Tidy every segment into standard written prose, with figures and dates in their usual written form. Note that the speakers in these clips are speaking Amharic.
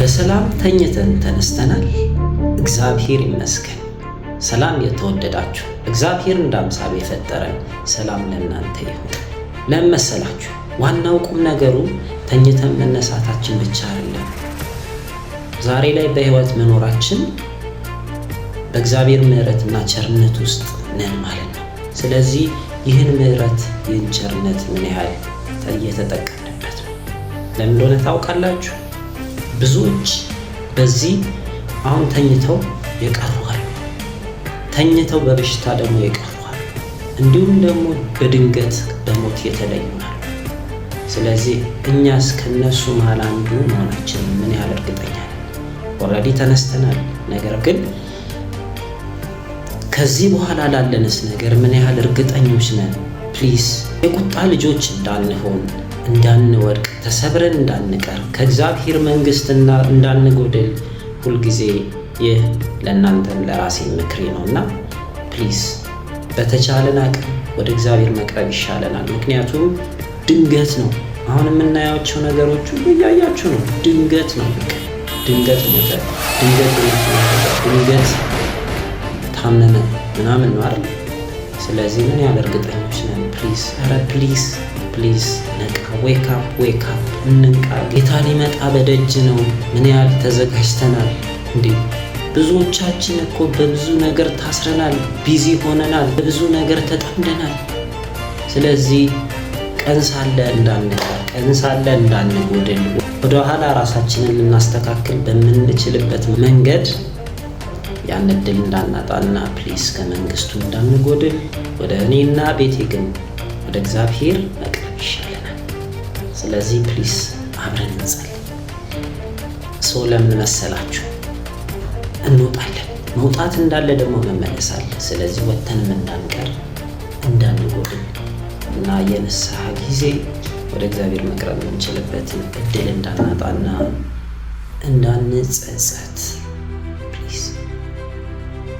በሰላም ተኝተን ተነስተናል። እግዚአብሔር ይመስገን። ሰላም የተወደዳችሁ፣ እግዚአብሔር እንደ አምሳሉ የፈጠረን፣ ሰላም ለእናንተ ይሁን። ለምን መሰላችሁ? ዋናው ቁም ነገሩ ተኝተን መነሳታችን ብቻ አይደለም። ዛሬ ላይ በህይወት መኖራችን በእግዚአብሔር ምሕረትና ቸርነት ውስጥ ነን ማለት ነው። ስለዚህ ይህን ምሕረት፣ ይህን ቸርነት ምን ያህል እየተጠቀምንበት ነው? ለምን እንደሆነ ታውቃላችሁ? ብዙዎች በዚህ አሁን ተኝተው የቀሩ አሉ። ተኝተው በበሽታ ደግሞ የቀሩ አሉ። እንዲሁም ደግሞ በድንገት በሞት የተለዩ አሉ። ስለዚህ እኛስ ከነሱ መሃል አንዱ መሆናችንን ምን ያህል እርግጠኛ ነን? Already ተነስተናል። ነገር ግን ከዚህ በኋላ ላለንስ ነገር ምን ያህል እርግጠኞች ነን? Please የቁጣ ልጆች እንዳንሆን፣ እንዳንወድቅ፣ ተሰብረን እንዳንቀር፣ ከእግዚአብሔር መንግስት እንዳንጎድል ሁልጊዜ ይህ ለእናንተም ለራሴ ምክሬ ነው እና please በተቻለን አቅም ወደ እግዚአብሔር መቅረብ ይሻለናል። ምክንያቱም ድንገት ነው። አሁን የምናያቸው ነገሮች ሁሉ እያያችሁ ነው። ድንገት ነው። በቃ ድንገት ሞተ፣ ድንገት የመኪና አደጋ፣ ድንገት ታመመ ምናምን ነው አይደል? ስለዚህ ምን ያህል እርግጠኞች ነን? Please፣ ኧረ please, please ንቃ። Wake up, wake up፣ እንንቃ። ጌታ ሊመጣ በደጅ ነው። ምን ያህል ተዘጋጅተናል እንዴ? ብዙዎቻችን እኮ በብዙ ነገር ታስረናል፣ busy ሆነናል፣ በብዙ ነገር ተጠምደናል። ስለዚህ ቀን ሳለ እንዳንቀር፣ ቀን ሳለ እንዳንጎድል፣ ወደኋላ ራሳችንን ልናስተካክል በምንችልበት መንገድ ያን እድል እንዳናጣና please ከመንግስቱ እንዳንጎድል፣ ወደ እኔና ቤቴ ግን ወደ እግዚአብሔር መቅረብ ይሻለናል። ስለዚህ please አብረን እንጸልይ። So ለምን መሰላችሁ? እንወጣለን። መውጣት እንዳለ ደግሞ መመለስ አለ። ስለዚህ ወጥተንም እንዳንቀር፣ እንዳንጎድል እና የንስሐ ጊዜ ወደ እግዚአብሔር መቅረብ የምንችልበትን እድል እንዳናጣና እንዳንጸጸት please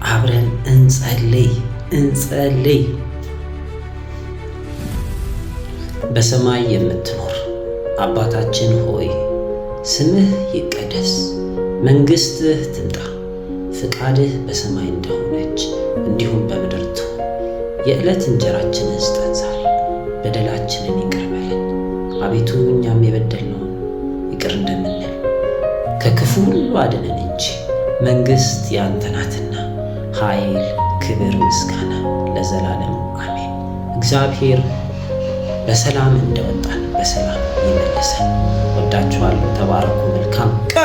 አብረን እንጸልይ፣ እንጸልይ። በሰማይ የምትኖር አባታችን ሆይ፣ ስምህ ይቀደስ፣ መንግሥትህ ትምጣ፣ ፍቃድህ በሰማይ እንደሆነች እንዲሁም በምድር ትሁን። የዕለት እንጀራችንን ስጠን ዛሬ፣ በደላችንን ይቅር በለን፣ አቤቱ እኛም የበደልነውን ይቅር እንደምንል፣ ከክፉ ሁሉ አድነን እንጂ መንግሥት ያንተ ናትና፣ ኃይል፣ ክብር፣ ምስጋና ለዘላለሙ አሜን። እግዚአብሔር በሰላም እንደወጣን በሰላም ይመልሰን። ወዳችኋለሁ። ተባረኩ። መልካም ቀን።